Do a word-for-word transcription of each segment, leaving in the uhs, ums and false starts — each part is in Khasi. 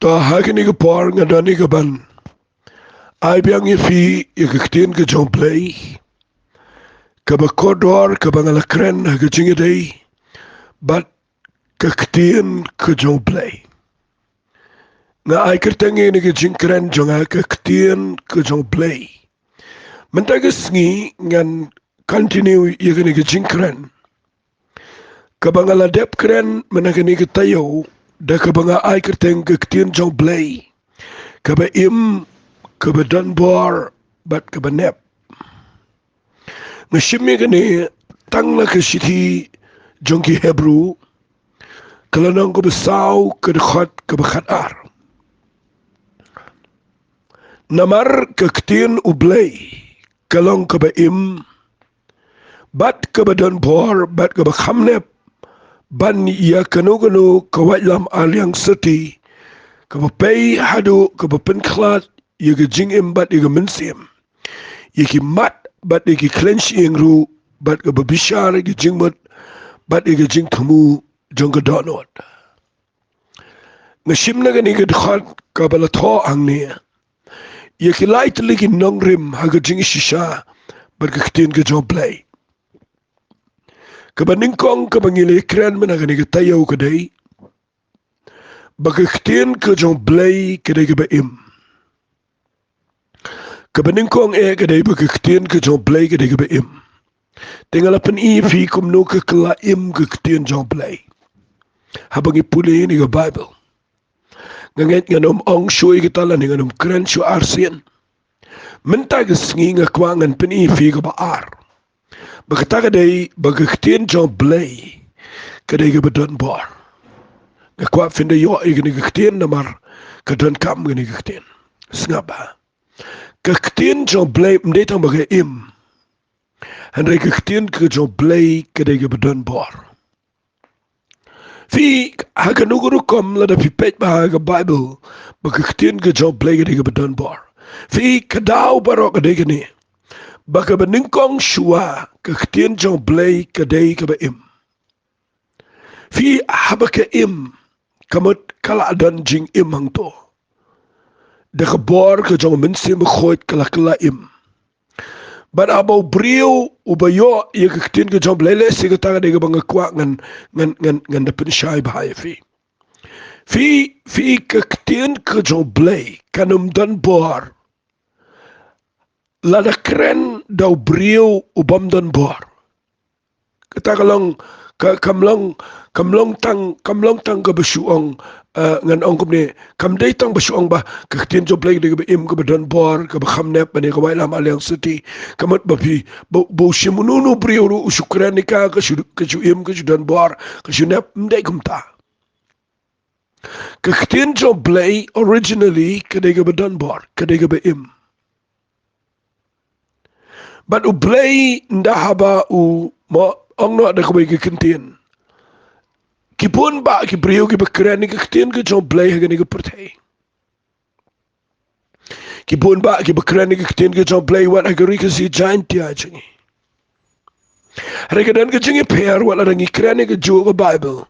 To ha kane ka por nga don ïa ka ban ai biang ïa phi ïa ka ktien ka jong U Blei, kaba kordor, kaba nga la kren ha ka jingïadei bad ka ktien ka jong U Blei. Nga ai kyrteng ïa kane ka jingkren jong nga, ka ktien ka jong U Blei. Mynta ka sngi ngan continue ïa kane ka jingkren kaba nga la dep kren mynta kane ka taïew, da kaba nga ai kyrteng ka ktien jong U Blei, kaba im, kaba don bor bad kaba nep. Nga shim ïa kane tang na ka shithi jong ki Hebru, ka lynnong kaba saw, ka dkhot kaba khatar. Namar ka ktien U Blei ka long kaba im bad kaba don bor bad kaba kham nep ban ïa kano kano ka waitlam arliang syrti, kaba pei haduh kaba pynkhlad ïa ka jingim bad ïa ka mynsiem, ïa ki mat bad ïa ki khleiñ shyieng ruh, bad kaba bishar ïa ka jingmut bad ïa ka jingthmu jong ka dohnud. Nga shim na kane ka dkhot kaba la thoh hangne ïa ki lai tylli ki nongrim ha ka jingshisha bad ka ktien ka jong U Blei. Kaba nyngkong kaba ngi la kren mynta kane ka taïew ka dei ba ka ktien ka jong U Blei ka dei kaba im. Kaba nyngkong eh ka dei ba ka ktien ka jong U Blei ka dei kaba im. Te nga la pyni ïa phi kumno ka kylla im ka ktien jong U Blei. Haba ngi pule ïa kane ka Baibl, nga ngeit ngan ym ong shuh ïa kata lane ngan ym kren shuh arsien. Mynta ka sngi nga kwah ngan pyni ïa phi kaba ar, ba kata ka dei ba ka ktien jong U Blei ka dei kaba don bor. Nga kwah phin da ïoh ïa kane ka ktien namar ka donkam kane ka ktien. Sngap bha. Ka ktien jong U Blei ym dei tang ba ka im, hynrei ka ktien ka jong U Blei ka dei kaba don bor. Phi, ha kano ka rukom lada phi peit bha ha ka Baibl ba ka ktien ka jong U Blei ka dei kaba don bor, phi, ka daw baroh ka dei kane, ba kaba nyngkong shuwa ka ktien jong U Blei ka dei kaba im. Phi, haba ka im, ka mut ka la don jingim hangto. Da ka bor ka jong U Mynsiem Bakhuid ka la kylla im. Bad haba u briew uba ïoh ïa ka ktien ka jong U Blei, lehse kata ka dei kaba nga kwah ngan, ngan, ngan, ngan da pynshai bha ïa phi. Phi, phi, ka ktien ka jong U Blei kan ym don bor lada kren da u briew u bym don bor. Kata ka long, ka, kam long, kam long tang, kam long tang kaba shu ong, eh, ngan ong kumne, kam dei tang ba shu ong ba ka ktien jong U Blei ka dei kaba im, kaba don bor, kaba kham nep, ba ne ka waitlam arliang syrti. Ka mut ba phi, ba, ba u shim uno uno u briew ruh u shu kren ïa ka, ka shu, ka shu im, ka shu don bor, ka shu nep, ym dei kumta. Ka ktien jong U Blei originally ka dei kaba don bor, ka dei kaba im. Bad U Blei ynda haba u mo ong noh da kawei ka kyntien, ki bun bah ki briew kiba kren ïa ka ktien ka jong U Blei ha kane ka pyrthei. Ki bun bah kiba kren ïa ka ktien ka jong U Blei wat ha ka ri Khasi Jaintia jong ngi. Hynrei ka don ka jingïapher wat lada ngi kren ïa kajuh ka Baibl.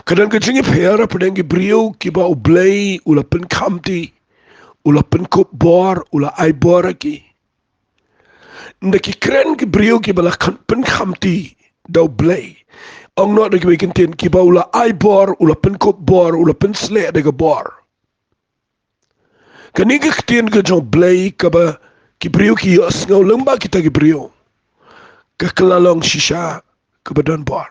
Ka don ka jingïapher hapdeng ki briew kiba U Blei u la pynkhamti, u la pynkup bor, u la ai bor ha ki. Ynda ki kren ki briew kiba la khan-, pynkhamti da U Blei, ong noh da kiwei ki kyntien, kiba u la ai bor, u la pynkup bor, u la pynsleh da ka bor. Kane ka ktien ka jong U Blei kaba ki briew ki ïohsngew lyngba kita ki briew, ka kylla long shisha kaba don bor.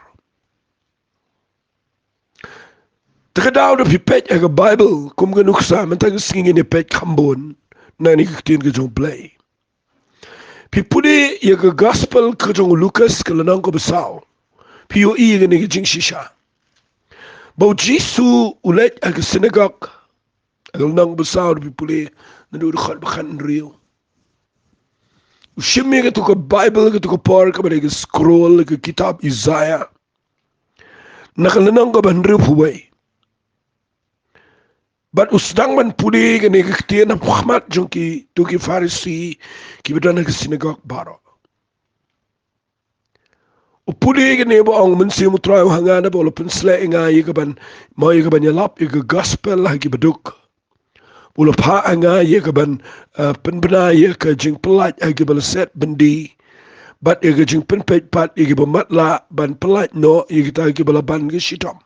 Te ka daw da phi peit ha ka Baibl kum ka nuksa, mynta ka sngi ngin ïa peit kham bun na kane ka ktien ka jong U Blei. Phi pule ïa ka Gospel ka jong u Lukas ka lynnong kaba saw, phi ïohi ïa kane ka jingshisha. Ba U Jisu u leit ha ka synagog, ha ka lynnong ba saw da phi pule naduh dkhot ba khathynriew. U shim ïa kato ka Baibl, kato ka por kaba dei ka scroll, ka kitab Isaiah, na ka lynnong kaba hynriewphew wei. Bad u sdang ban pule kane ka ktien ha khmat jong kito ki Pharisi kiba don ha ka synagog baroh. U pule ïa kane ba ong, Mynsiem u Trai u ha nga, naba u la pynsleh ïa nga ïa ka ban, mo, ïa ka ban ïalap ïa ka gospel ha ki baduk. U la phah ha nga ïa ka ban, eh, pynbna ïa ka jingpyllait ha ki ba la set byndi, bad ïa ka jingpynpeit pat ïa ki ba matlah, ban pyllait noh ïa kita ki ba la ban ka shitom,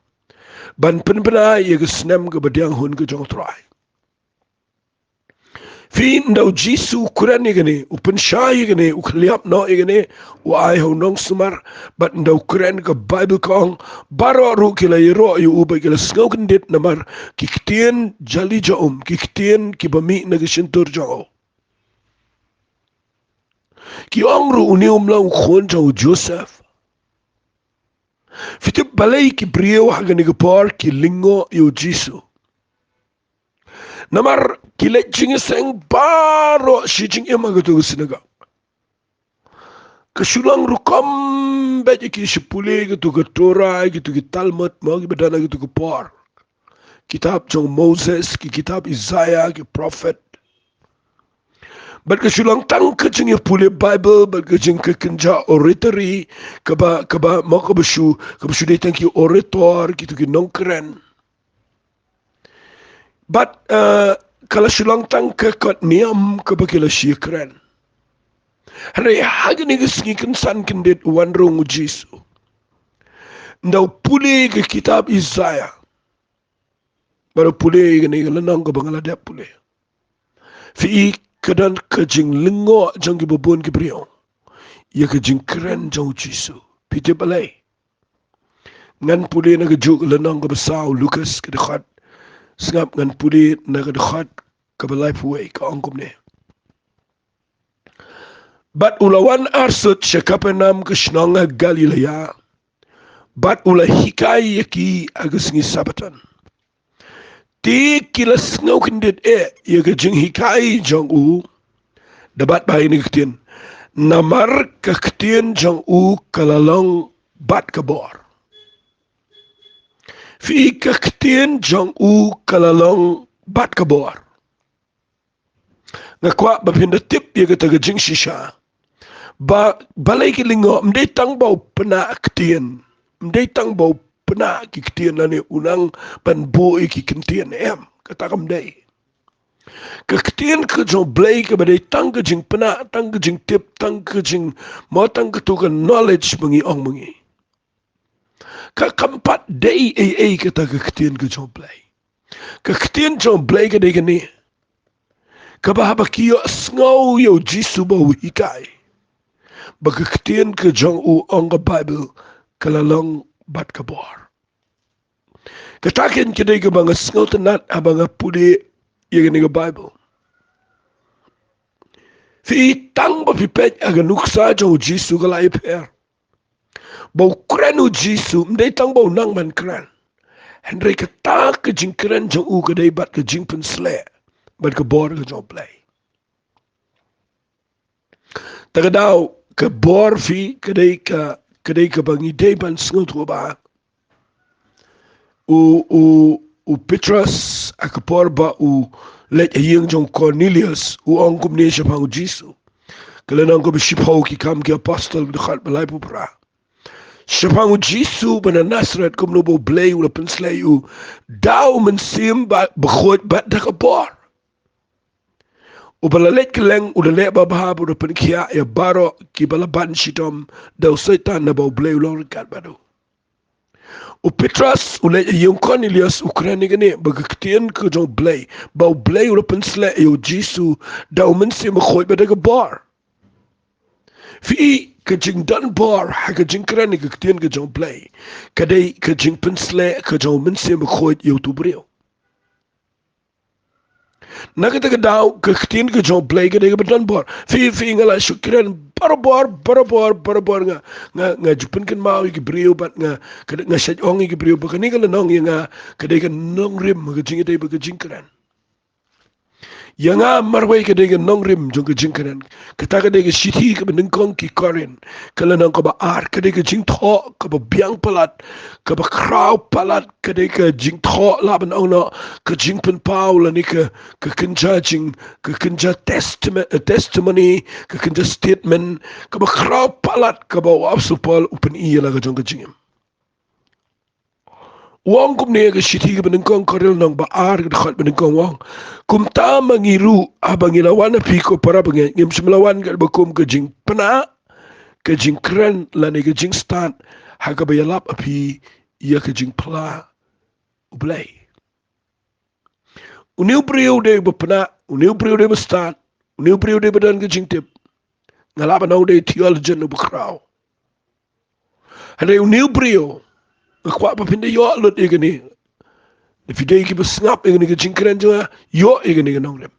ban pynbna ïa ka snem ka ba diang hun ka jong u Trai. Phi, ynda u Jisu u kren ïa kane, u pynshai ïa kane, u khliap noh ïa kane, u ai ha u nongsumar, bad ynda u kren, ka Baibl ka ong, baroh ruh ki la ïaroh ïa u bad ki la sngewkyndit namar ki ktien jali jong um, ki ktien ki ba mih na ka shyntur jong u. Ki ong ruh, une um long u khun jong u Joseph. Phi tip balei ki briew ha kane ka por ki lyngngoh ïa u Jisu? Namar ki leit jingïaseng baroh shi jingim ha kato ka synagog. Ka shu long rukom beit ïa ki shu pule kato ka Torah, kato ka Talmud, mo, ki ba don ha kato ka por. Kitab jong u Moses, ki kitab Isaiah, ki prophet. Bad ka shu long tang ka jingïapule Baibl, bad ka jingkynja oratory, kaba, kaba, mo, kaba shu, kaba shu dei tang ki orator, kito ki nongkren. Bad, eh, ka la shu long tang ka kot niam kaba ki la shu kren. Hynrei ha kane ka sngi kynsan kyndit u wan rung u Jisu. Ynda u pule ka kitab Isaiah. Bad u pule ïa kane ka lynnong kaba nga la dep pule. Phi i, ka don ka jinglyngngoh jong ki babun ki briew ïa ka jingkren jong u Jisu. Phi tip balei? Ngan pule na kajuh ka lynnong kaba saw, Lukas ka dkhot. Sngap, ngan pule na ka dkhot kaba laiphew wei, ka ong kumne. Bad u la wan arsut sha Kapernaum, ka shnong ha Galilaïa. Bad u la hikai ïa ki ha ka sngi Sabbaton. Te ki la sngewkyndit eh ïa ka jinghikai jong u. Da bat ba ïa kane ka ktien. Namar ka ktien jong u ka la long bad ka bor. Phi, ka ktien jong u ka la long bad ka bor. Nga kwah ba phin da tip ïa kata ka jingshisha. Ba, balei ki lyngngoh, ym dei tang ba u pynah ktien. Ym dei tang ba u pynah ki ktien lane u nang ban buh ïa ki ktien, em. Kata kam dei. Ka ktien ka jong u Blei kaba dei tang ka jingpynah, tang ka jingtip, tang ka jing, mo, tang kato ka knowledge ba ngi ong ma ngi. Ka kam pat dei ei ei kata ka ktien ka jong u Blei. Ka ktien jong u Blei ka dei kane. Kaba haba ki ïohsngew ïa u Jisu ba u hikai, ba ka ktien ka jong u, ong ka Baibl, ka la long bad ka bor. Kata kein ka dei kaba nga sngewtynnat haba nga pule ïa kane ka Baibl. Phi, tang ba phi peit ha ka nuksa jong u Jisu ka la ïapher. Ba u kren u Jisu, ym dei tang ba u nang ban kren. Hynrei kata ka jingkren jong u ka dei bad ka jingpynshlur bad ka bor ka jong u Blei. Ta ka daw, ka bor, phi, ka dei ka, ka dei kaba ngi dei ban sngewthuh ba u, u, u Petros, ha ka por ba u leit ha ïing jong u Cornelius, u ong kumne shaphang u Jisu. Ka lynnong kaba shiphew, Ki Kam ki Apostol, ka dkhot ba laiphew phra. Shaphang u Jisu ba na Nasareth, kumno ba u Blei u la pynshlur ïa u da u Mynsiem ba, Bakhuid bad da ka bor. Uba la leit kylleng, u la leh babha, u la pynkhiah ïa baroh kiba la ban shitom da u Soitan, naba u Blei u long ryngkat bad u. U Petros u leit ha ïing u Cornelius, u kren ïa kane, ba ka ktien ka jong u Blei, ba u Blei u la pynshlur ïa u Jisu da u Mynsiem Bakhuid bad da ka bor. Phi, ka jingdon bor ha ka jingkren ïa ka ktien ka jong u Blei ka dei ka jingpynshlur ka jong u Mynsiem Bakhuid ïa uto u briew. Na kata ka daw, ka ktien ka jong u Blei ka dei kaba don bor. Phi, phi, nga la shu kren barabor, barabor, barabor, nga, nga, nga ju pynkynmaw ïa ki briew bad nga, ka, nga shait ong ïa ki briew ba kane ka lynnong ïa nga ka dei ka nongrim ka jingïadei bad ka jingkren. Ïa nga marwei ka dei ka nongrim jong ka jingkren. Kata ka dei ka shithi kaba nyngkong ki Korinth, ka lynnong kaba ar, ka dei ka jingthoh kaba biang palat, kaba khraw palat, ka dei ka jingthoh lah ban ong noh, ka jingpynpaw lane ka, ka kynja jing, ka kynja testament, eh, testimony, ka kynja statement, kaba khraw palat, kaba u Apostol Paul u pyni ïa la ka jong ka jingim. U ong kumne ha ka shithi kaba nyngkong Korinth lynnong ba ar, ka dkhot ba nyngkong, u ong: Kumta ma ngi ruh, haba ngi la wan ha phi ko para bangeit, ngim shym la wan katba kum ka jingpynah, ka jingkren lane ka jingstad, ha kaba ïalap ha phi ïa ka jingphla U Blei. Une u briew u dei uba pynah, une u briew u dei uba stad, une u briew u dei uba don ka jingtip. Nga lah ban ong u dei theologian uba khraw. Hynrei une u briew, nga kwah ba phin da ïoh lut ïa kane. Lada phi dei kiba sngap ïa kane ka jingkren jong nga, ïoh ïa kane ka nongrim.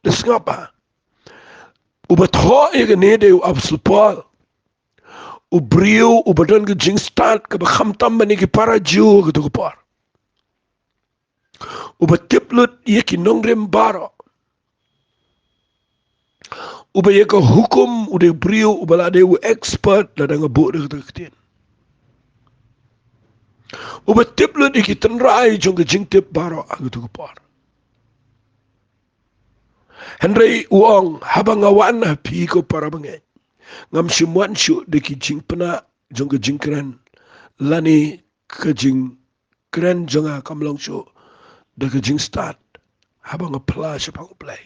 Da sngap ba uba thoh ïa kane dei u Apostol Paul, u briew uba don ka jingstad kaba khamtam ban ïa ki para Jiw kato ka por. Uba tip lut ïa ki nongrim baroh. Uba ïa ka hukum u dei u briew uba la dei u expert lada nga buh da kata ka ktien. Uba tip lut ïa ki tynrai jong ka jingtip baroh ha kato ka por. Hynrei u ong, haba nga wan ha phi ko para bangeit, ngam shym wan shuh da ki jingpynah jong ka jingkren lane ka jing kren jong nga kam long shuh da ka jingstad haba nga phla shaphang U Blei.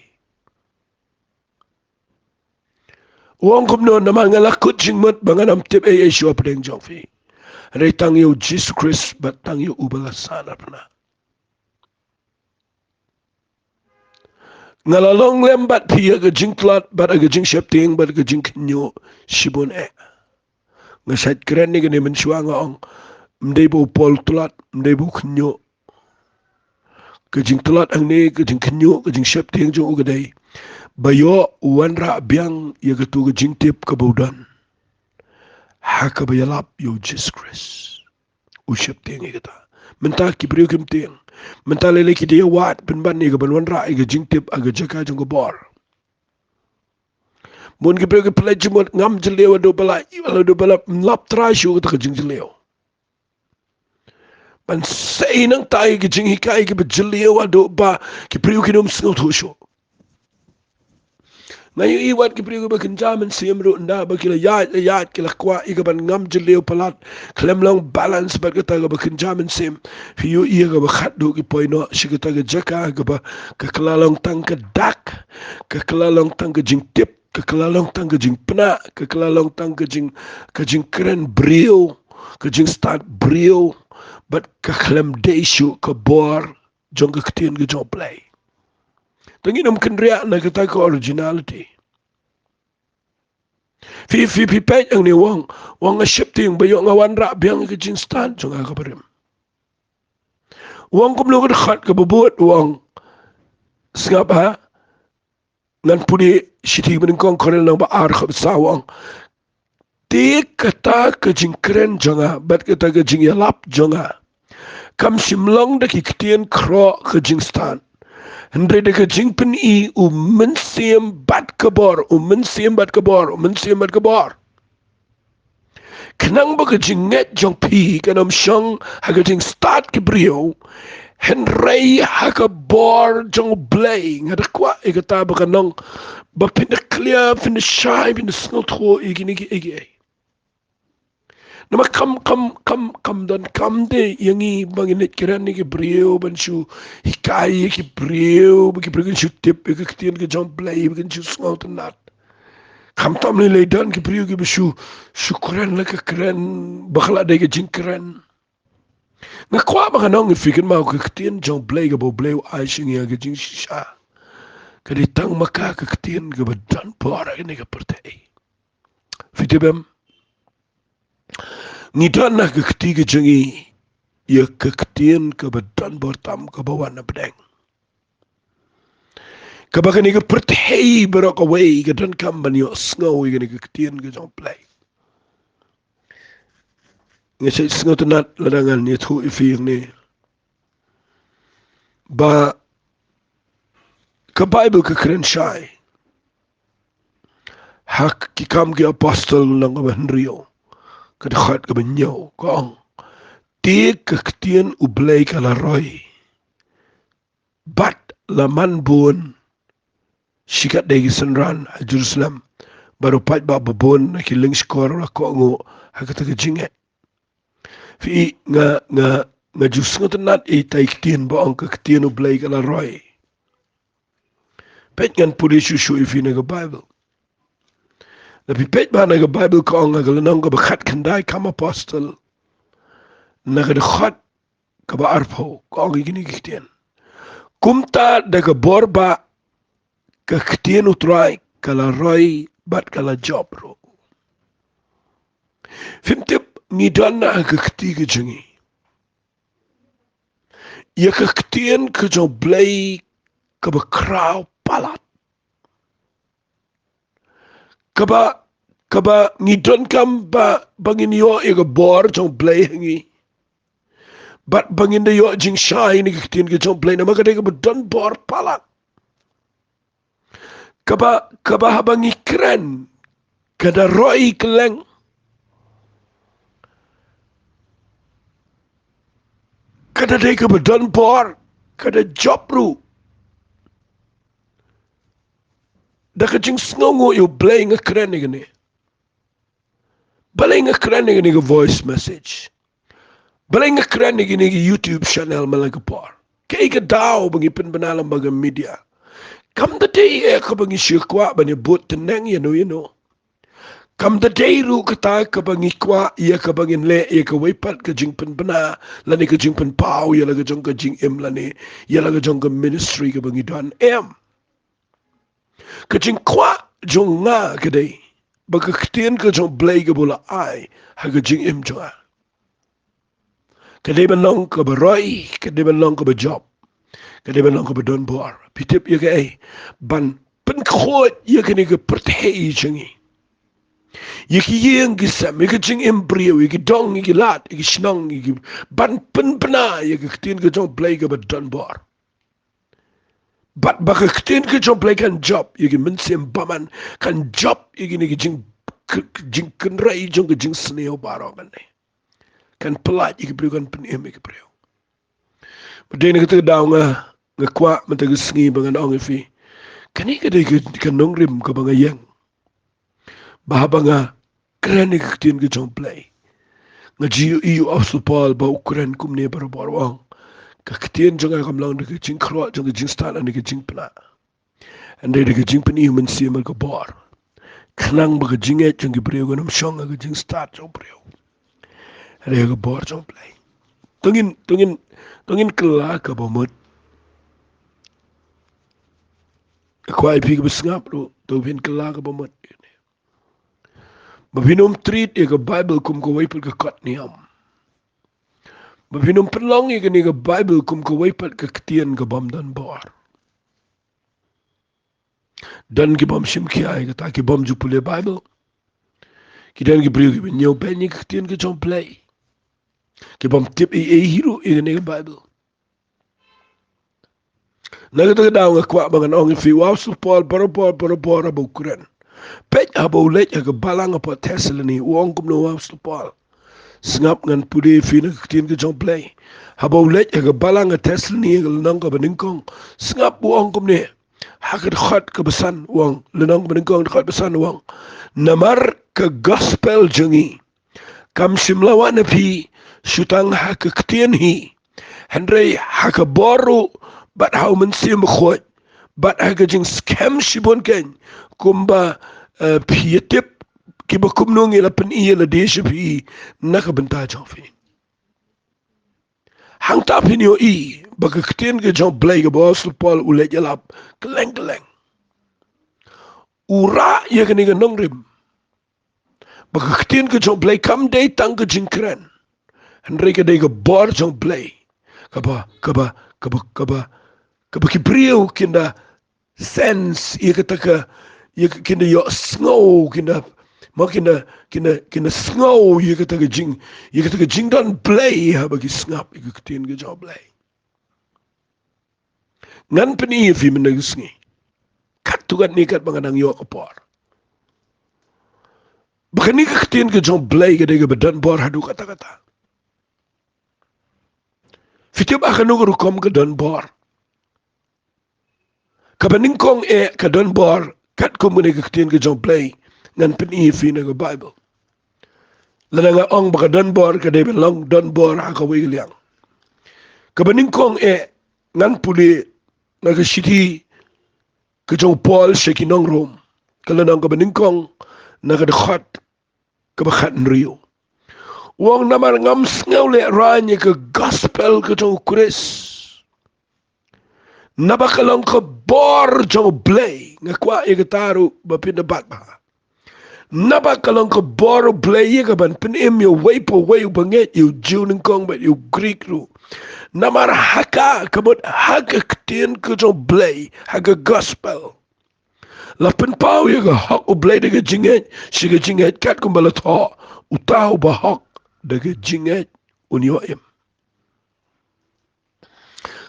U ong kumno, namar nga la kut jingmut ba ngan ym tip ei ei shuwa pdeng jong phi, hynrei tang ïa U Jisu Khrist bad tang ïa uba la sah na pna. Nga la long lem bad phi ha ka jingtlot bad ha ka jingsheptieng bad ka jingkhynñiuh shibun eh. Nga shait kren ïa kane mynshuwa, nga ong, ym dei ba u Paul u tlot, ym dei ba u khynñiuh. Ka jingtlot hangne, ka jingkhynñiuh, ka jingsheptieng jong u ka dei ba ïoh u wanrah biang ïa kato ka jingtip kaba u don, ha kaba ïalap ïa U Jisu Khrist. U sheptieng ïa kata. Mynta ki briew kim tieng. Mynta lei lei ki dei ïa wad pynban ïa kaban wanrah ïa ka jingtip ha ka jaka jong ka bor. Bun ki briew ki pynleit jingmut, ngam jylliew haduh ba la, haduh ba la ym lap trai shuh kata ka jingjylliew. Ban sei nangta ïa ki jinghikai kiba jylliew haduh ba ki briew kin ym sngewthuh shuh. Nga ïohi wat ki briew kiba kynja mynsiem ruh, ynda ba ki la ïaid, la ïaid, ki la kwah ïa kaban ngam jylliew palat, khlem long balance bad kata kaba kynja mynsiem. Phi ïohi ïa kaba khatduh ki poi noh sha kata ka jaka kaba ka kylla long tang ka dak, ka kylla long tang ka jingtip, ka kylla long tang ka jingpynah, ka kylla long tang ka jing, ka jingkren briew, ka jingstad briew, bad ka khlem dei shuh ka bor jong ka ktien ka jong U Blei. Te ngin ym kynriah na kata ka originality. Phi, phi, phi peit hangne, u ong, u ong nga sheptieng ba ïoh nga wanrah biang ïa ka jingstad jong nga kaba rim. U ong kumno ka dkhot kaba bud, u ong, sngap ha, ngan pule shithi ba nyngkong Korinth lynnong ba ar, dkhot ba saw, u ong, te kata ka jingkren jong nga bad kata ka jingïalap jong nga kam shym long da ki ktien khroh ka jingstad, hynrei da ka jingpyni u Mynsiem bad ka bor, u Mynsiem bad ka bor, u Mynsiem bad ka bor. Khnang ba ka jingngeit jong phi kan ym shong ha ka jingstad ki briew, hynrei ha ka bor jong U Blei. Nga da kwah ïa kata ba kan long, ba phin da clear, phin da shai, phin da sngewthuh ïa kine kiei kiei. Namar kam, kam, kam, kam don kam dei ïa ngi ba ngin leit kren ïa ki briew, ban shu hikai ïa ki briew, ba ki briew kin shu tip ïa ka ktien ka jong U Blei, ba kin shu sngewtynnat. Khamtam lei lei don ki briew kiba shu, shu kren la ka kren ba ka la dei ka jingkren. Nga kwah ba kan long, ïa phi kynmaw, ka ktien jong U Blei kaba U Blei u ai sha ngi ha ka jingshisha ka dei tang ma ka, ka ktien kaba don bor ha kane ka pyrthei. Phi tip em? Ngi don ha ka kti ka jong ngi ïa ka ktien kaba don bor tam kaba wan na pdeng, kaba kane ka pyrthei baroh kawei ka donkam ban ïohsngew ïa kane ka ktien ka jong U Blei. Nga shait sngewtynnat lada ngan ïathuh ïa phi hangne ba Ka Baibl ka kren shai ha Ki Kam ki Apostol lynnong kaba hynriew, ka dkhot kaba hynñiew, ka ong: Te ka ktien U Blei ka la roi bad la man bun shi katdei ki synran ha Jerusalem, bad u paidbah babun na ki lyngshkor la kohnguh ha kata ka jingeh. Phi, nga, nga, nga ju sngewtynnad ïa itai i ktien ba ong ka ktien U Blei ka la roi. Peit, ngan pule shuh shuh ïa phi na ka Baibl. Lada phi peit bha na ka Baibl, ka ong ha ka lynnong kaba khatkhyndai Kam Apostol, na ka dkhot kaba arphew, ka ong ïa kine ki ktien: Kumta da ka bor bah ka ktien U Trai ka la roi bad ka la jop ruh. Phim tip, ngi don ha ka kti ka jong ngi ïa ka ktien ka jong U Blei kaba khraw palat, kaba, kaba ngi donkam ba, ba ngin ïoh ïa ka bor jong U Blei ha ngi, bad ba ngin da ïoh jingshai na ka ktien ka jong U Blei, namar ka dei kaba don bor palat, kaba, kaba haba ngi kren, ka da roi kylleng, ka da dei kaba don bor, ka da jop ruh. Da ka jingsngewnguh ïa U Blei nga kren ïa kane. Balei nga kren ïa kane ka voice message? Balei nga kren ïa kane ka YouTube channel man la ka por? Kaei ka daw ba ngi pynbna lyngba ka media? Kam da dei eh kaba ngi shu kwah ban ïa bud tneng ïano ïano. Kam da dei ruh kata kaba ngi kwah ïa kaba ngin leh ïa kawei pat ka jingpynbna lane ka jingpynpaw ïa la ka jong ka jingim lane ïa la ka jong ka ministry kaba ngi don, em. Ka jingkwah jong nga ka dei ba ka ktien ka jong U Blei kaba u la ai ha ka jingim jong nga, ka dei ban long kaba roi, ka dei ban long kaba jop, ka dei ban long kaba don bor. Phi tip ïa kaei? Ban pynkhuid ïa kane ka pyrthei jong ngi, ïa ki ïing ki sem, ïa ka jingim briew, ïa ki dong, ïa ki lad, ïa ki shnong, ïa ki, ban pynbna ïa ka ktien ka jong U Blei kaba don bor. Bad ba ka ktien ka jong U Blei kan jop ïa ki mynsiem bymman, kan jop ïa kine ki jing, k-, k-, jingkynrei jong ka jingsniew baroh kane. Kan pyllait ïa ki briew, kan pynim ïa ki briew. Bad dei na kata ka daw nga, nga kwah mynta ka sngi ba ngan ong ïa phi, kane ka dei ka, ka nongrim kaba nga ïeng, ba haba nga kren ïa ka ktien ka jong U Blei, nga ju ïohi ïa u Apostol Paul ba u kren kumne barabor, u ong: Ka ktien jong nga kam long da ka jingkyrwoh jong ka jingstad lane ka jingpynah, hynrei da ka jingpyni u Mynsiem bad ka bor, khnang ba ka jingngeit jong ki briew kan ym shong ha ka jingstad jong u briew, hynrei ha ka bor jong U Blei. To ngin, to ngin, to ngin kylla kaba mut. Nga kwah ïa phi kiba sngap ruh, to phin kylla kaba mut, ba phin ym treat ïa ka Baibl kum kawei pat ka kot niam, ba phin ym pynlong ïa kane ka Baibl kum kawei pat ka ktien ka bym don bor. Don ki bym shim khia ïa kata, ki bym ju pule Baibl. Ki don ki briew kiba ñiewbeiñ ïa ka ktien ka jong U Blei, ki bym tip ei ei hi ruh ïa kane ka Baibl. Na kata ka daw nga kwah ba ngan ong ïa phi, u Apostol Paul barabor, barabor haba u kren, peit, haba u leit ha ka balang hapoh Thessaloni, u ong kumno u Apostol Paul? Sngap, ngan pule ïa phi na ka ktien ka jong U Blei. Haba u leit ha ka balang ha Thessaloni, ha ka lynnong kaba nyngkong, sngap, u ong kumne, ha ka dkhot kaba san, u ong, lynnong kaba nyngkong, dkhot ba san, u ong: Namar ka gospel jong ngi kam shym la wan ha phi shu tang ha ka ktien hi, hynrei ha ka bor ruh, bad ha u Mynsiem Bakhuid, bad ha ka jingskhem shibun keiñ, kumba, eh, phi ïa tip kiba kumno ngi la pyni ïa lade sha phi na ka bynta jong phi. Hangta phin ïohi ba ka ktien ka jong U Blei kaba u Apostol Paul u leit ïalap kylleng kylleng, u rah ïa kane ka nongrim, ba ka ktien ka jong U Blei kam dei tang ka jingkren, hynrei ka dei ka bor jong U Blei, kaba, kaba, kaba, kaba, kaba ki briew kin da sense ïa kata ka, ïa ka, kin da ïohsngew, kin da, mo, kin da, kin da, kin da sngew ïa kata ka jing, ïa kata ka jingdon Blei haba ki sngap ïa ka ktien ka jong U Blei. Ngan pyni ïa phi mynta ka sngi. Haduh katne katba nga dang ïoh ka por. Ba kane ka ktien ka jong U Blei ka dei kaba don bor haduh katta katta. Phi tip ha kano ka rukom ka don bor. Kaba nyngkong eh ka don bor, katkum kane ka ktien ka jong U Blei, ngan pyni ïa phi na ka Baibl. Lada nga ong ba ka don bor, ka dei ban long don bor ha kawei ka liang. Kaba nyngkong eh, ngan pule na ka shithi ka jong u Paul sha ki nong Rom, ka lynnong kaba nyngkong, na ka dkhot kaba khathynriew. U ong, namar ngam sngew lehraiñ ïa ka gospel ka jong u Khrist. Naba ka long ka bor jong U Blei, nga kwah ïa kata ruh ba phin da bat bha. Naba ka long ka bor U Blei ïa ka ban pynim ïa uwei pa uwei, u bangeit, ïa u Jiw nyngkong bad ïa u Grik ruh. Namar ha ka, ka mut ha ka ktien ka jong U Blei, ha ka gospel, la pynpaw ïa ka hok U Blei da ka jingngeit sha ka jingngeit, katkum ba la thoh, uta uba hok da ka jingngeit un ïoh im.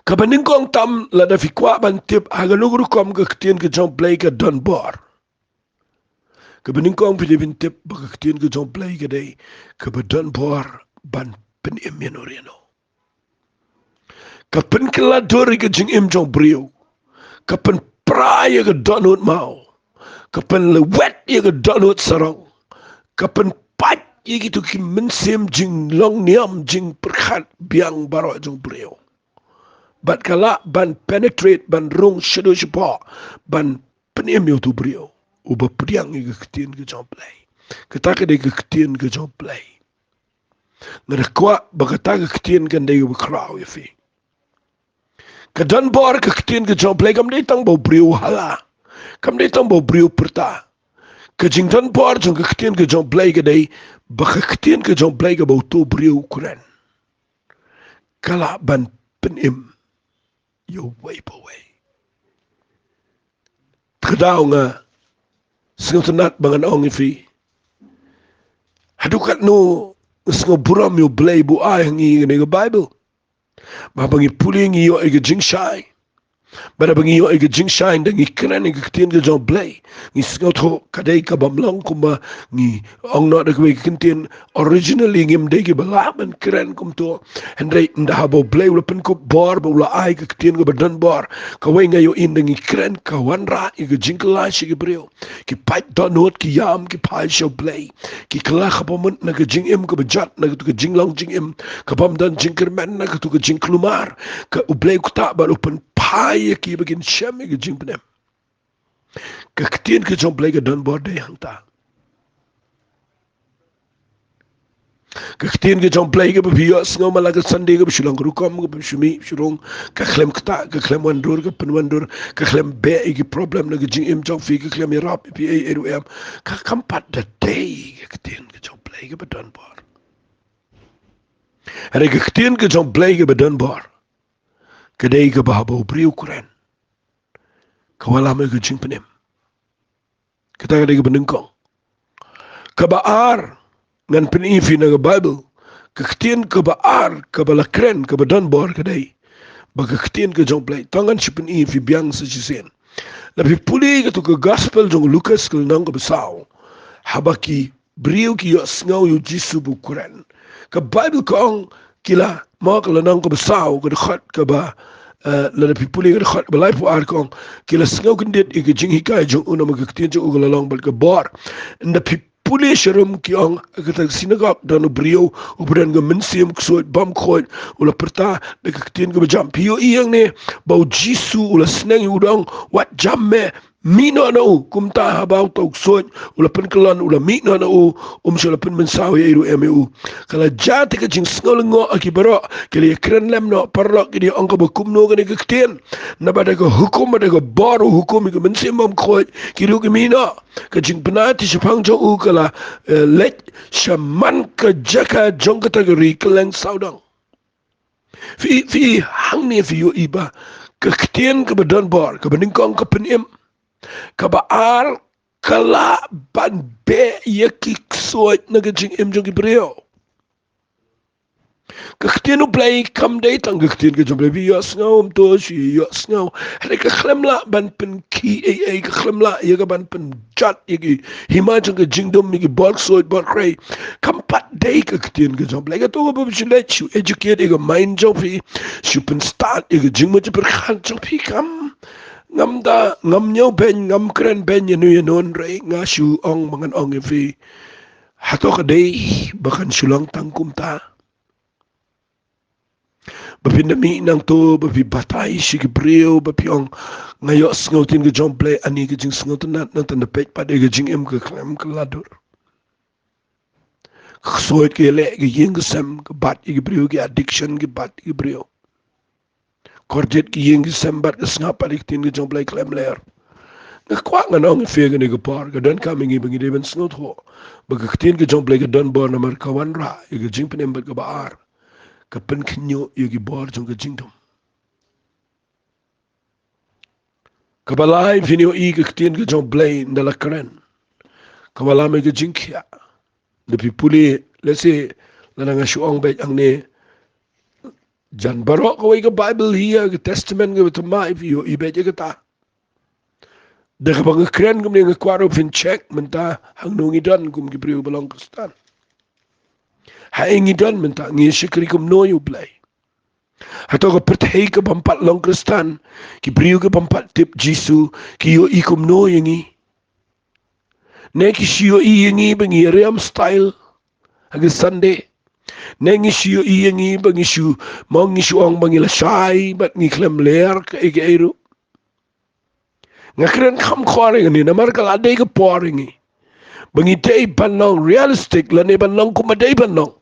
Kaba nyngkong tam, lada phi kwah ban tip ha kano ka rukom ka ktien ka jong U Blei ka don bor, kaba nyngkong phi dei ban tip ba ka ktien ka jong U Blei ka dei kaba don bor ban pynim ïano ïano. Ka pynkylla dur ïa ka jingim jong u briew. Ka pynpra ïa ka dohnud maw. Ka pynlwet ïa ka dohnud sarong. Ka pynpait ïa kito ki mynsiem jinglong niam, jingpyrkhat biang baroh jong u briew. Bad ka lah ban penetrate, ban rung shaduh shapoh, ban pynim ïa uto u briew uba pdiang ïa ka ktien ka jong U Blei. Kata ka dei ka ktien ka jong U Blei. Nga da kwah ba kata ka ktien kan dei kaba khraw ïa phi. Ka don bor ka ktien ka jong U Blei, kam dei tang ba u briew u hala. Kam dei tang ba u briew u pyrta. Ka jingdon bor jong ka ktien ka jong U Blei ka dei ba ka ktien ka jong U Blei kaba uto u briew u kren, ka lah ban pynim ïa uwei pa uwei. Ka daw nga sngewtynnat ba ngan ong ïa phi, haduh katno nga sngewburom ïa U Blei ba u ai ha ngi kane ka Baibl. Ba haba ngi pule ngi ïoh ïa ka jingshai. Ba haba ngi ïoh ïa ka jingshai, ynda ngi kren ïa ka ktien ka jong U Blei, ngi sngewthuh ka dei ka bym long kumba ngi ong noh da kawei ka ktien. Originally ngim dei kiba lah ban kren kumto. Hynrei ynda haba U Blei u la pynkup bor bad u la ai ka ktien kaba don bor, kawei nga ïohi ynda ngi kren ka wanrah ïa ka jingkylla sha ki briew. Ki pait dohnud, ki ïam, ki phai sha U Blei. Ki kylla kaba mut na ka jingim kaba jot, na kato ka jinglong jingim ka bym don jingkyrmen, na kato ka jingkulmar. Ka U Blei u ktah bad u pynphai ïa ki ba kin shem ïa ka jingpynim. Ka ktien ka jong U Blei ka don bor dei hangta. Ka ktien ka jong U Blei kaba phi ïohsngew man la ka Sunday, kaba shu long ka rukom, kaba shu mih shu rung, ka khlem ktah, ka khlem wandur, ka pynwandur, ka khlem beh ïa ki problem na ka jingim jong phi, ka khlem ïarap ïa phi ei ei ruh em. Ka kam pat da dei ka ktien ka jong U Blei kaba don bor. Hynrei ka ktien ka jong U Blei kaba don bor ka dei kaba haba u briew u kren, ka wallam ïa ka jingpynim. Kata ka dei kaba nyngkong. Kaba ar, ngan pyni ïa phi na ka Baibl, ka ktien kaba ar kaba la kren kaba don bor ka dei ba ka ktien ka jong U Blei. To ngan shu pyni ïa phi biang sa shisien. Lada phi pule kato ka gospel jong u Lukas ka lynnong kaba saw, haba ki briew ki ïohsngew ïa u Jisu ba u kren, ka Baibl ka ong ki la, mo, ka lynnong kaba saw, ka dkhot kaba, eh, lada phi pule ka dkhot kaba laiphew ar, ka ong ki la sngew kyndit ïa ka jinghikai jong u, namar ka ktien jong u ka la long bad ka bor. Ynda phi pule sharum, ki ong, ha kata ka synagog don u briew uba don ka mynsiem ksuid bymkhuid, u la pyrta da ka ktien kaba jam. Phi ïohi hangne ba u Jisu u la sneng ïa u, u ong, wat jam me, mih noh na u. Kumta haba uta u ksuid u la pynkyllon, u la mih noh na u, um shym la pynmynsaw ei ei ruh em ïa u. Ka la jia te ka jingsngew lyngngoh ha ki baroh, ki la ïakren lem noh, paralok, ki da ong kaba kumno kane ka ktien. Naba da ka hukum, da ka bor u hukum ïa ka mynsiem bymkhuid, ki ruh ki mih noh. Ka jingbna te shaphang jong u ka la, eh, leit sha man ka jaka jong kata ka ri kylleng sawdong. Phi, phi, hangne phi ïohi ba ka ktien kaba don bor, kaba nyngkong ka pynim, kaba ar ka lah ban beh ïa ki ksuid na ka jingim jong ki briew. Ka ktien U Blei kam dei tang ka ktien ka jong U Blei. Phi ïohsngew, ym to shu ïohsngew. Hynrei ka khlem lah ban pynkhih ei ei, ka khlem lah ïa ka ban pynjot ïa ki hima jong ka jingdum, ïa ki bor ksuid bor khrei. Kam pat dei ka ktien ka jong U Blei. Kato kaba phi shu leit shu educate ïa ka mind jong phi, shu pynstad ïa ka jingmut jingpyrkhat jong phi, kam. Ngam da, ngam ñiewbeiñ, ngam kren beiñ ïano ïano, hynrei nga shu ong ba ngan ong ïa phi, hato ka dei ba kan shu long tang kumta? Ba phin da mih nangto ba phi batai sha ki briew, ba phi ong, nga ïohsngew ktien ka jong U Blei, ani ka jingsngewtynnad, nangta nda peit pat ïa ka jingim, ka khlem ka la dur. Ka ksuid ka ïaleh, ka ïing ka sem, ka bat ïa ki briew, ki addiction, ka bat ïa ki briew. Kordit ki ïing ki sem bad ka sngap pat ïa ka ktien ka jong U Blei khlem ler. Nga kwah ngan ong ïa phi ha kane ka por, ka donkam ïa ngi ba ngi dei ban sngewthuh ba ka ktien ka jong U Blei ka don bor namar ka wanrah ïa ka jingpynim bad kaba ar, ka pynkhynñiuh ïa ki bor jong ka jingdum. Kaba lai, phin ïohi ka ktien ka jong U Blei ynda la kren, ka wallam ïa ka jingkhiah. Lada phi pule, let's say, lada nga shu ong beit hangne, jan baroh kawei ka Bible hi ha ka Testament kaba thymmai, phi ïohi beit ïa kata. Da kaba nga kren kumne, nga kwah ruh phin check mynta hangno ngi don kum ki briew ba long Khristan. Haei ngi don mynta, ngi shakri kumno ïa U Blei? Hato ka pyrthei ka bym pat long Khristan, ki briew ki bym pat tip Jisu, ki ïohi kumno ïa ngi? Ne ki shu ïohi ïa ngi ba ngi riam style ha ka Sunday? Ne ngi shu ïohi ïa ngi ba ngi shu, mo ngi shu ong ba ngi lashai bad ngi khlem ler kaei kaei ruh? Nga kren kham khor ïa kane namar ka la dei ka por ïa ngi ba ngi dei ban long realistic lane ban long kumba dei ban long,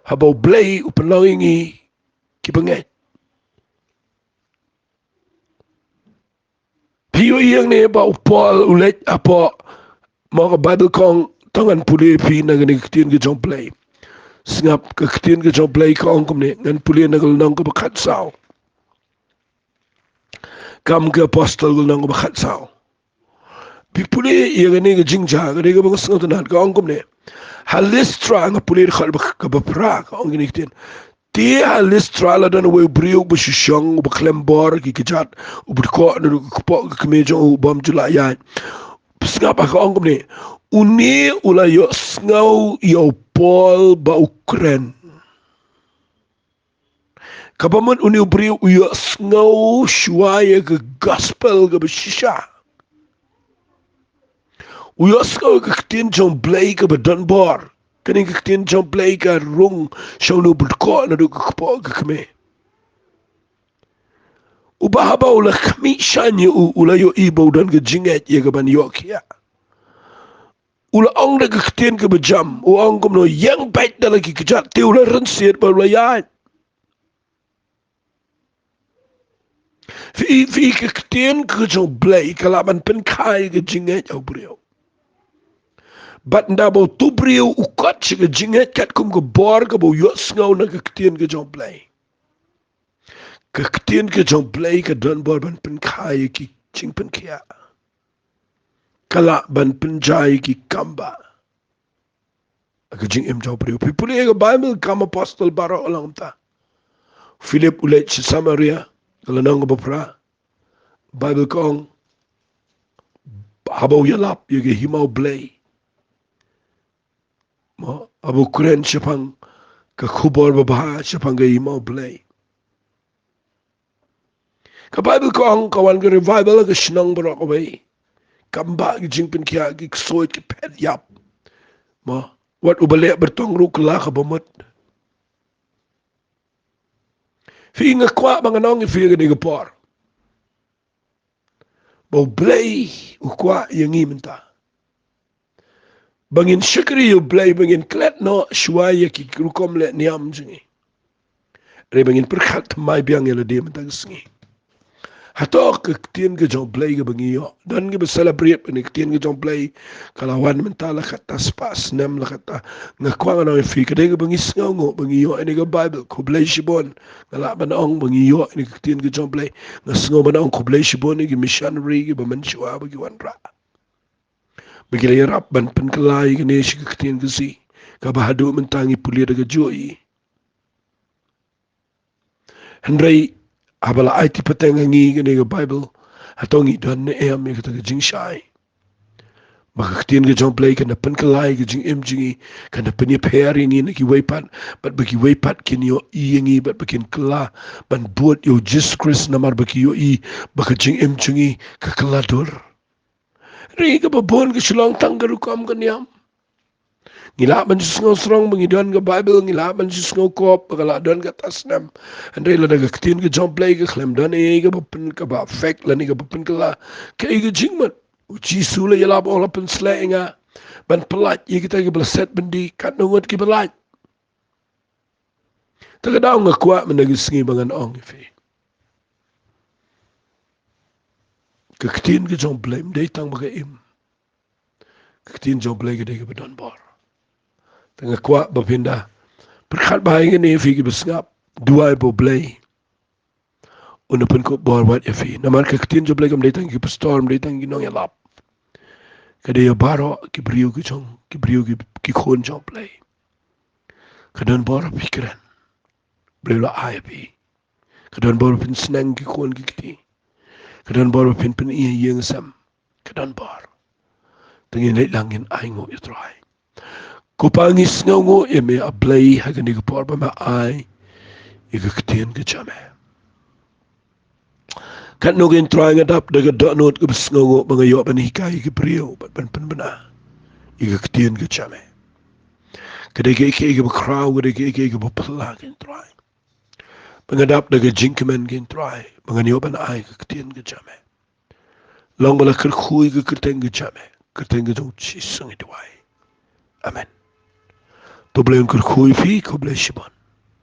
haba U Blei u pynlong ïa ngi ki bangeit. Phi ïohi hangne ba u Paul u leit hapoh, mo ka Bible ka ong, to ngan pule phi na kane ka ktien ka jong U Blei. Sngap, ka ktien ka jong U Blei ka ong kumne, ngan pule na ka lynnong kaba khatsaw. Kam ki Apostol, ka lynnong kaba khatsaw. Phi pule ïa kane ka jingjia, ka dei kaba nga sngewtynnad, ka ong kumne. Ha Listra, nga pule dkhot kaba phra, ka ong kine ki ktien. Te ha Listra la don uwei u briew uba shu shong, uba khlem bor ki kjat, uba dkoh naduh ka kpoh ka kmie jong u, u bym ju lah ïaid. Sngap ha ka ong kumne. Une u la ïohsngew ïa u Paul ba u kren. Kaba mut une u briew u ïohsngew shuwa ïa ka gospel kaba shisha. U ïohsngew ïa ka ktien jong U Blei kaba don bor. Kane ka ktien jong U Blei ka rung sha une uba dkoh naduh ka kpoh ka kmie. Uba haba u la khmih shane u, u la ïohi ba u don ka jingngeit ïa ka ban ïoh khiah. U la ong da ka ktien kaba jam, u ong kumno, ïeng beit da la ki kjat, te u la rynsied bad u la ïaid. Phi, phi, ka ktien ka jong U Blei ka lah ban pynkha ïa ka jingngeit ha u briew. Bad ynda ba uto u briew u kot sha ka jingngeit katkum ka bor kaba u ïohsngew na ka ktien ka jong U Blei, ka ktien ka jong U Blei ka don bor ban pynkha ïa ki jingpynkhiah. Ka lah ban pynjia ïa ki kambah ha ka jingim jong u briew. Phi pule ïa ka Bible, Kam Apostol baroh ka long kumta. Philip u leit sha Samaria, ka lynnong kaba phra. Bible ka ong, haba u ïalap ïa ka hima U Blei, mo, haba u kren shaphang ka khubor babha shaphang ka hima U Blei. Ka Bible ka ong ka wan ka revival ha ka shnong baroh kawei. Kambah, ki jingpynkhiah, ki ksuid, ki phet ïap. Mo, wat uba leh byrtong ruh kylla kaba mut. Phi, nga kwah ba ngan ong ïa phi ha kane ka por ba U Blei u kwah ïa ngi mynta ba ngin shakri ïa U Blei, ba ngin klet noh shuwa ïa ki rukom leh niam jong ngi. Hynrei ba ngin pyrkhat thymmai biang ïa lade mynta ka sngi. Hato ka ktien ka jong U Blei kaba ngi ïoh? Don kiba celebrate ba kane ka ktien ka jong U Blei ka la wan mynta la katta spah snem la katta. Nga kwah ngan ong ïa phi, ka dei kaba ngi sngewnguh ba ngi ïoh ïa kane ka Bible. Khublei shibun. Nga lah ban ong ba ngi ïoh ïa kane ka ktien ka jong U Blei. Nga sngew ban ong khublei shibun ïa ki missionary kiba mynshuwa ba ki wanrah, ba ki la ïarap ban pynkylla ïa kane sha ka ktien Khasi, kaba haduh mynta ngi pule da kajuh hi. Hynrei haba la ai ti pateng ha ngi kane ka Baibl, hato ngi don ne em ïa kata ka jingshai ba ka ktien ka jong U Blei kan da pynkylla ïa ka jingim jong ngi, kan da pynïapher ïa ngi na kiwei pat, bad ba kiwei pat kin ïohi ïa ngi, bad ba kin kylla ban bud ïa U Jisu Khrist namar ba ki ïohi ba ka jingim jong ngi ka kylla dur. Hynrei kaba bun ka shu long tang ka rukom ka niam. Ngi lah ban shu sngew sarong ba ngi don ka Baibl, ngi lah ban shu sngew kop ba ka lah don kata snem. Hynrei lada ka ktien ka jong U Blei ka khlem don ei ei kaba pyn, kaba affect lane kaba pynkylla, kaei ka jingmut? U Jisu u la ïalap, u la pynsleh ïa nga ban pyllait ïa kita kiba la set byndi, katno ngut kiba lait? Te ka daw nga kwah mynta ka sngi ba ngan ong ïa phi, ka ktien ka jong U Blei ym dei tang ba ka im. Ka ktien jong U Blei ka dei kaba don bor. Te nga kwah ba phin da pyrkhat bha ïa kane, phi kiba sngap, duwai ba U Blei un da pynkup bor wat ïa phi. Namar ka ktien jong U Blei kam dei tang ki pastor, kam dei tang ki nongïalap. Ka dei ïa baroh ki briew ki jong, ki briew ki, ki khun jong U Blei. Ka don bor ba phi kren. U Blei u la ai ïa phi. Ka don bor ba phin sneng ki khun ki kti. Ka don bor ba phin pyni ïa ïing sem. Ka don bor. Te ngin leit lang ngin ainguh ïa U Trai. Ko Pa, ngi sngewnguh ïa me A Blei ha kane ka por ba me ai ïa ka ktien ka jong me. Katno kein Trai nga dap da ka dohnud kaba sngewnguh ba nga ïoh ban hikai ïa ki briew bad ban pynbna ïa ka ktien ka jong me. Ka dei kaei kaei kaba khraw, ka dei kaei kaei kaba phylla kein Trai. Ba nga dap da ka jingkmen kein Trai ba ngan ïoh ban ai ka ktien ka jong me. Long ba la kyrkhu ïa ka kyrteng ka jong me, kyrteng ka jong U Jisu ngi duwai. Amen. To U Blei un kyrkhu ïa phi, khublei shibun.